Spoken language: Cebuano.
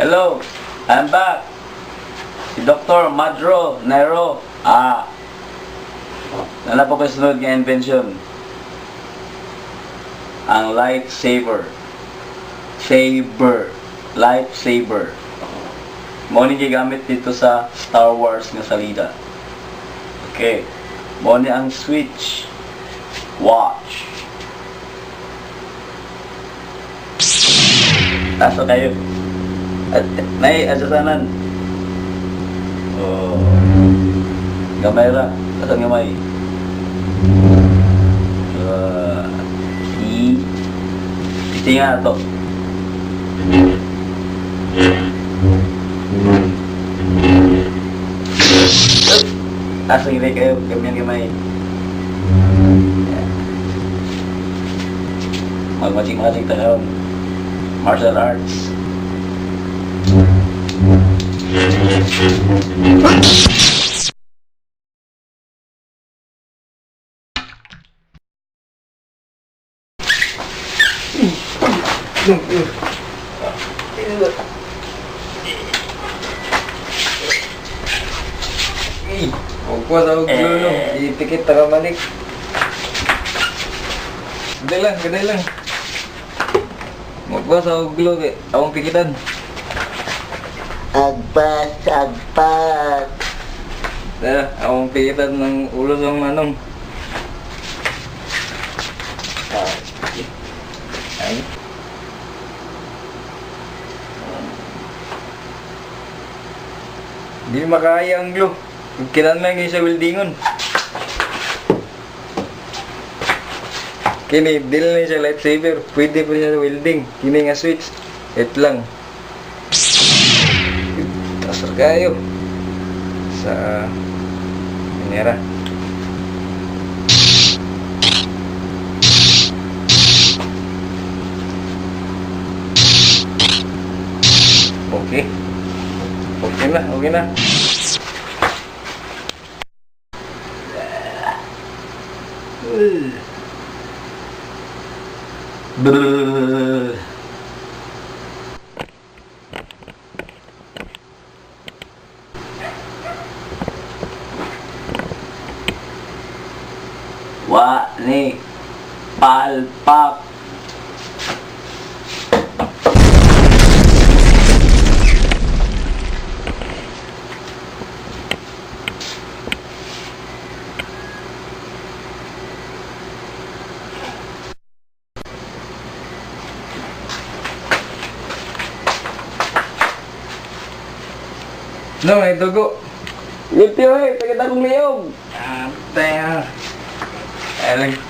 Hello, I'm back. Si Dr. Madro Nairo. Nala po ko sunod nga invention. Ang lightsaber. Saber. Lightsaber. Mo ni gigamit dito sa Star Wars nga salida. Okay. Mo ni ang switch. Watch. Taso kayo. At nay asasanan. Oh. Gamay ra. Asan gamay? I. Iti nga to. Asa gini kayo, ganyan gamay. Yeah. Magmaching-maching ta karon. Martial arts. Huwag ko sa ulo, no. Itikit, takamalik. Gaday lang, gaday lang. Huwag ko sa ulo, kay akong pikitan. Agpas, agpas. Dala, akong pikitan ng ulo sa manong. Ay. Di makaya ang glue. Kinanlan ngayon sa weldingon. Kini, dili na siya lightsaber. Pwede pa siya sa welding. Kini nga switch. It lang. Tasar kayo. Sa minera. Okay. Okay na, okay na. Brrrr. Wa ni palpak. No, may dugo. Limpyo eh, sakit akong liyog. Ah, tayo. Ay lang.